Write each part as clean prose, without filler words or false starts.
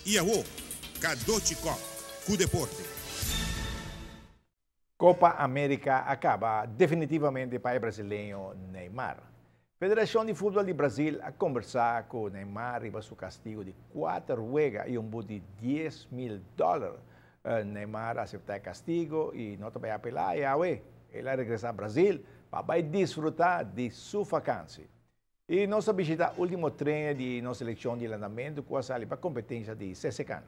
I awo, Cadochi Kock ku deporte. Copa America a caba definitivamente pa e brasileño Neymar. Federacion di Futbol di Brasil a combersa cu Neymar riba su castigo di cuater wega y un but di 10,000 dollar. Neymar a acepta e castigo y no ta bay apela y awe el a regresa Brasil pa bay disfruta di su vakantie. Y nos a bishita ultimo trainer di nos seleccion di landamento cu a sali pa competencia di CCCAN.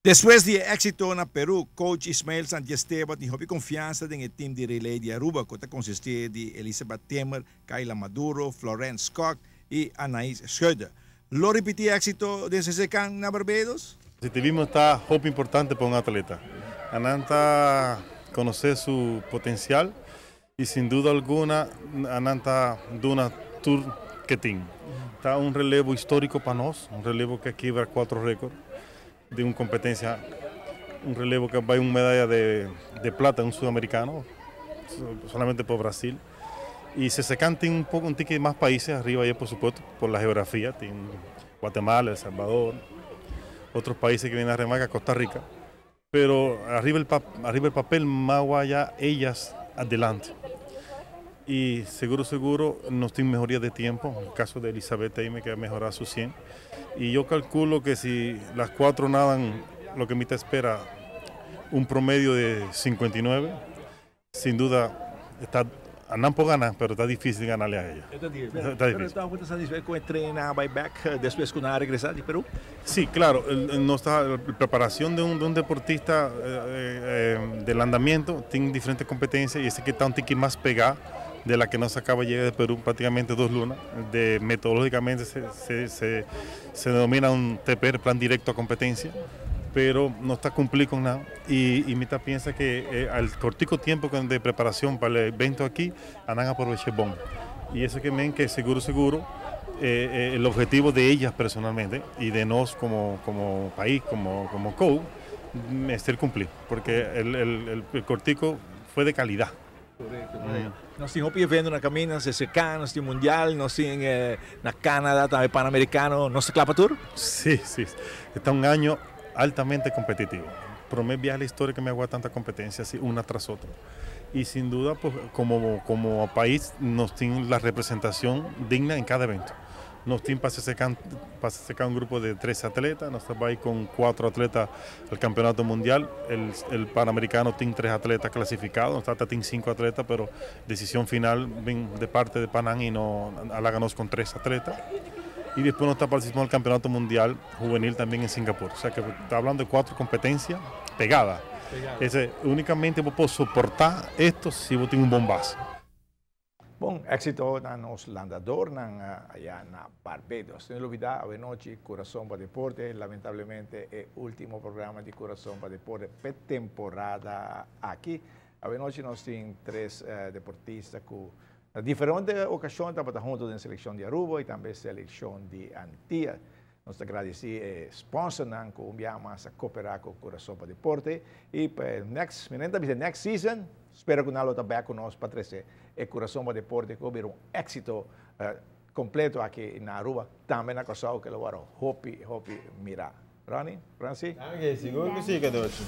Despues di e exito na Peru, coach Ismael Santiesteban tin hopi confiansa den e team di relay di Aruba cu ta consisti di Elisabeth Timmer, Kayla Maduro, Florence Kock y Anaïs Schudde. Lo ripiti e exito den CCCAN na Barbados? Positivismo ta hopi importante pa un atleta. Anan ta conoce su potencial y sin duda alguna nan ta duna tur ke tin. Ta un relevo historico pa nos, un relevo que kibra cuatro record di un competencia, un relevo que bay un medalla de plata, un sudamericano, solamente por Brasil. Y CCCAN tin un poco, un tiki mas países arriba y por supuesto por la geografía, tin Guatemala, El Salvador, otros países que vienen a remaca, Costa Rica. Pero arriba el papel m'a waya ellas adelante. Y seguro, seguro nos tiene mejoría de tiempo. En el caso de Elizabeth Eime, que ha mejorado su 100. Y yo calculo que si las cuatro nadan lo que mi ta espera, un promedio de 59, sin duda está nan por gana, pero está difícil ganarle a ella. Está difícil. Está difícil. Pero ta satisfecho cu e train bay back despues cu nan a regresa di Peru? Sí, claro. No está, la preparación de un deportista del andamiento tiene diferentes competencias y ese que está un tiki más pegado de la que nos acaba de llegar de Perú, prácticamente 2 lunas. Metodológicamente se denomina un TPR, plan directo a competencia, pero no está cumplido con nada. Y mi ta piensa que al cortico tiempo de preparación para el evento aquí, nan a aprovecha bon. Y eso que ven que seguro, seguro, el objetivo de ellas personalmente y de nos como país, como coach, es el cumplir, porque el cortico fue de calidad. Correcto. Nos tin hopi evento na caminda, CCK, nos tin Mundial, nos tin na Canada tambe Panamericano, nos ta cla pa tur? Sí. Está un año altamente competitivo. Primer viaje a la historia que me hago tanta competencia así, una tras otra. Y sin duda, pues, como país, nos tiene la representación digna en cada evento. Nos tiene para sacar un grupo de tres atletas, nos va a ir con cuatro atletas al campeonato mundial. El Panamericano tiene tres atletas clasificados, nos tiene cinco atletas, pero decisión final de parte de Panam y no háganos con tres atletas. Y después nos está participando en el campeonato mundial juvenil también en Singapur. O sea que está hablando de cuatro competencias pegadas. Ese, únicamente vos podés soportar esto si vos tienes un bombazo. Bon, exito na nos landadornan aya na Barbados. No lubida, anochi, Curason pa Deporte, lamentablemente e ultimo programa di Curason pa Deporte pa temporada aki. Anochi nos tin tres deportista cu na diferente ocasion tabata hunto den seleccion di Aruba y tambe seleccion di Antia. Nos ta gradici sponsornan cu un biaha mas a coopera cu Curason pa Deporte y pa next, next season, spero cu nan ta back cu nos pa trece e Curason pa Deporte cu un exito completo aki na Aruba, tambe na Corsou, cu lo hopi, hopi mira. Ronnie, Franci? Ok, sigur cu si, Cadochi.